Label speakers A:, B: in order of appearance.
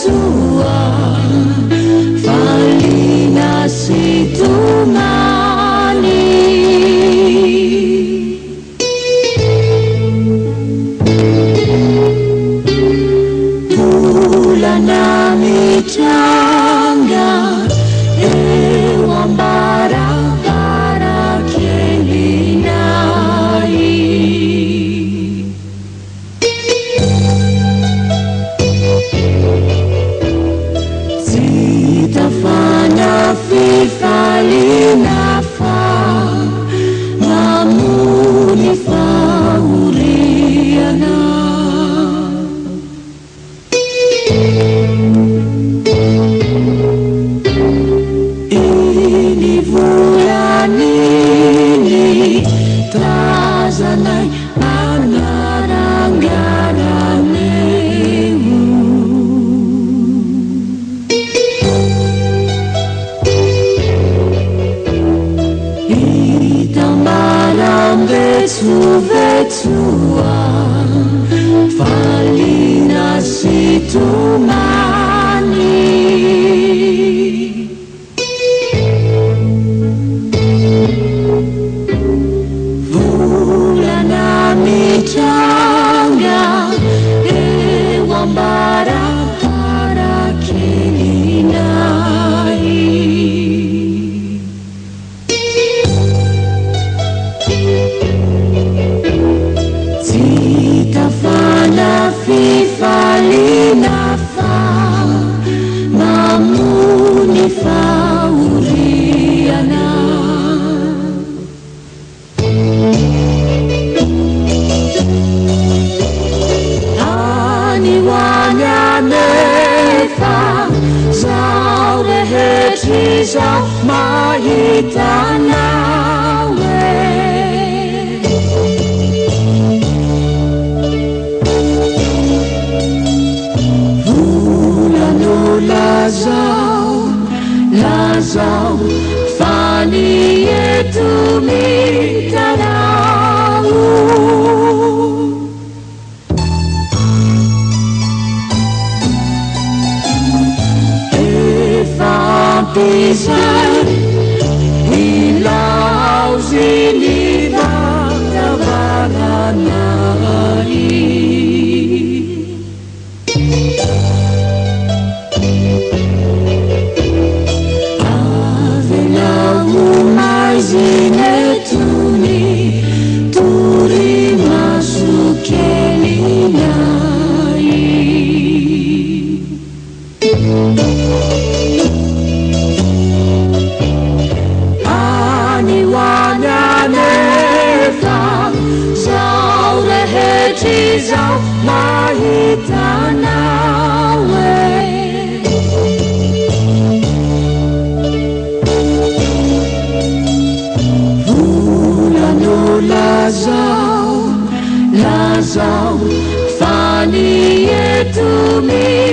A: vetsovetsoa, Valiana sy tomany. Volana mitranga eo am-baravarakelinay. Tsy tafana fifaliana fa mamono fahoriana. Iny volana iny tazanay anarangarana eo. Itambaram-betsovetsoa, Valiana sy tomany. Volana mitranga eo am-baravarakelinay. Tsy tafana fifaliana fa mamono fahoriana. Any ho any anefa zao rehetra izao mahita anao e. Volano lazao, lazao fa ny eto mitaraho. Efa ampy izay ilaozy ny varavaranay. Avelao maizina eto ny torimaso kelinay. Any ho any anefa zao rehetra izao mahita anao e. Volano lazao, lazao fa ny eto mitaraho.